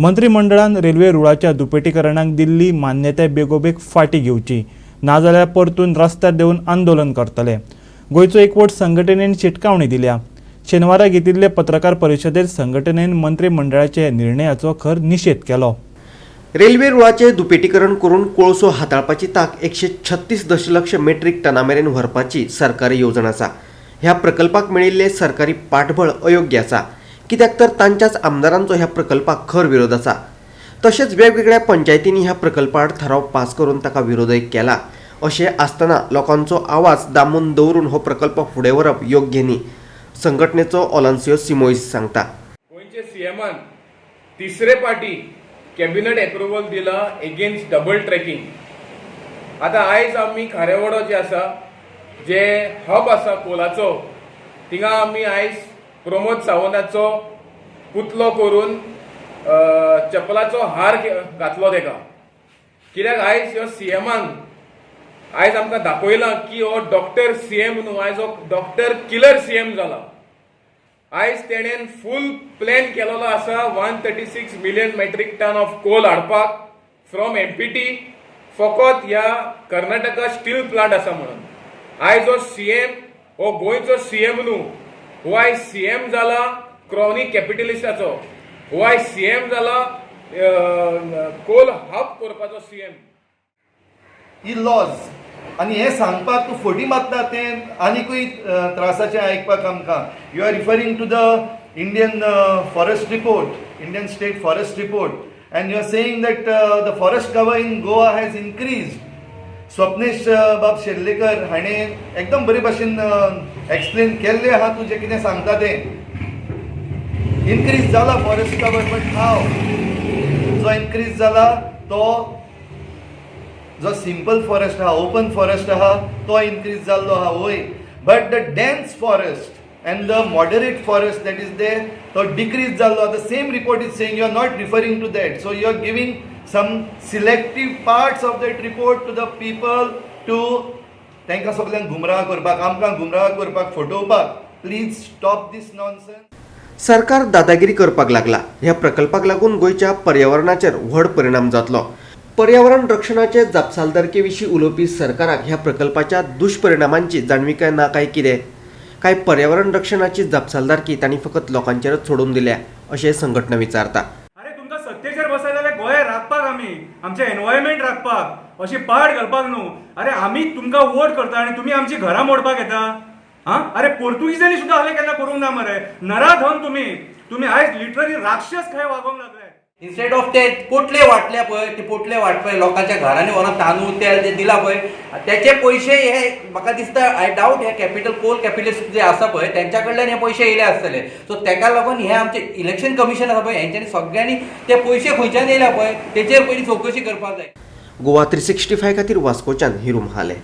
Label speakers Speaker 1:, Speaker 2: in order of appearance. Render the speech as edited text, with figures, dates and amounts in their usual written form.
Speaker 1: मंत्रीमंडळान railway रुळाच्या दुपेटीकरणाक दिल्ली मान्यताय बेगोबेग फाटीं घेवची, नाजाल्यार परतून रस्त्यार देंवून आंदोलन करतले. गोंयचो एकवट संघटनेन शिटकावणी दिल्या. शेनवारा घेतिल्ले पत्रकार परिशदेत संघटनेन मंत्रीमंडळाच्या निर्णयाचो खर निशेध केलो.
Speaker 2: रेल्वे रुळाचें दुपेटीकरण करून कोळसो हाताळपाची तांक 136 दशलक्ष मेट्रीक टना मेरेन व्हरपाची सरकारी येवजण आसा. ह्या प्रकल्पाक मेळिल्लें सरकारी पाठबळ अयोग्य आसा, कित्याक तर तांच्याच आमदारांचो ह्या प्रकल्पाक खर विरोध आसा. तशेंच वेगवेगळ्या पंचायतींनी ह्या प्रकल्पा आड थाराव पास करून ताका विरोधय केला. अशें आसतना लोकांचो आवाज दामून दवरून हो प्रकल्प फुडें व्हरप योग्य न्ही, संघटनेचो ओलान्सियो सिमोईस सांगता.
Speaker 3: गोंयचे सीएमान तिसरे पाटी कॅबिनेट एप्रुवल दिला एगेन्स्ट डबल ट्रॅकिंग. आतां आयज आमी खारेवाडो जे आसा, जे हब आसा कोलाचो, थिंगा आमी आयज प्रमोद सावंताचो पुतलो करून चपलाचो हार घातलो तेका, कित्याक आयज ह्यो सीएमान आयज आमकां दाखयलां की हो डॉक्टर सीएम न्हू, आयज हो डॉक्टर किलर सीएम जाला. आयज तेणेन फूल प्लॅन केलेलो आसा 136 million metric ton of coal हाडपाक फ्रॉम एमपीटी, फकत ह्या कर्नाटका स्टील प्लांट आसा म्हणून. आयज हो सीएम हो गोंयचो सीएम न्हू, हो आयज सीएम जाला क्रॉनी कॅपिटलिस्टाचो, हो आयज सीएम जाला कोल हब करपाचो सीएम.
Speaker 4: ही लॉज आनी हें सांगपाक तूं फटी मारता तें आनिकूय त्रासाचें आयकपाक आमकां. You are referring to the Indian forest report, Indian state forest report, and you are saying that the forest cover in Goa has increase. Swapnesh बाब शेर्लेकर हाणें एकदम बरे भाशेन एक्सप्लेन केल्लें आहा. तूं जें कितें सांगता तें इनक्रीज जाला फॉरेस्ट कवर, बट हाव जो इनक्रीज जाला तो जो सिंपल फॉरेस्ट आहा, ओपन फॉरेस्ट आहा, तो इनक्रीज जाल्लो आहा वय, but the dense forest and the moderate forest that is there, तो डिक्रीज जाल्लो. The same report is saying, you are not referring to that. So you are giving some selective parts of that report to the people to तांकां सगल्यांक गुमराह करपाक, आमकां गुमराह करपाक, फटोवपाक. Please stop this nonsense.
Speaker 2: सरकार दादागिरी करपाक लागला. ह्या प्रकल्पाक लागून गोंयच्या पर्यावरणाचेर व्हड परिणाम जातलो. पर्यावरण रक्षणाचे जापसालदारके विशीं उलोवपी सरकाराक ह्या प्रकल्पाच्या दुश्परिणामांची जाणविकाय ना काय कितें? काय पर्यावरण रक्षणाची जापसालदारकी तांणी फकत लोकांचेरच सोडून दिल्या, अशें संघटना विचारता.
Speaker 5: अरे, तुमकां सत्तेचेर बसयले जाल्यार गोंय राखपाक, आमी आमचें एनवायरमेंट राखपाक, अशी पाड घालपाक न्हू. अरे, आमी तुमकां वोट करता आनी तुमी आमची घरां मोडपाक येता हा. अरे, पोर्तुगीजांनी सुद्दां असलें केन्ना करूंक ना मरे. नराधम तुमी. तुमी आयज लिटरली राक्षस खंय वागोवंक लागले.
Speaker 6: इन्स्टेड ऑफ ते पोटले वांटले पळय, ते पोटले वांटपय लोकांच्या घरांनी व्हरोन तांदूळ तेल जे दिला पळय, त्याचे पयशे हे म्हाका दिसता, I doubt, हे कॅपिटल कोल कॅपिटलिस्ट जे आसा पळय, तेंच्या कडल्यान हे पयशे येयले आसतले. सो तेका लागून हे आमचे इलेक्शन कमिशन आसा पळय, हेंच्यांनी सगळ्यांनी ते पयशे खंयच्यान येयल्या पळय, तेचेर पयलीं चवकशी करपाक जाय.
Speaker 2: गोवा 365 खातीर वास्कोच्यान हिरू महाले.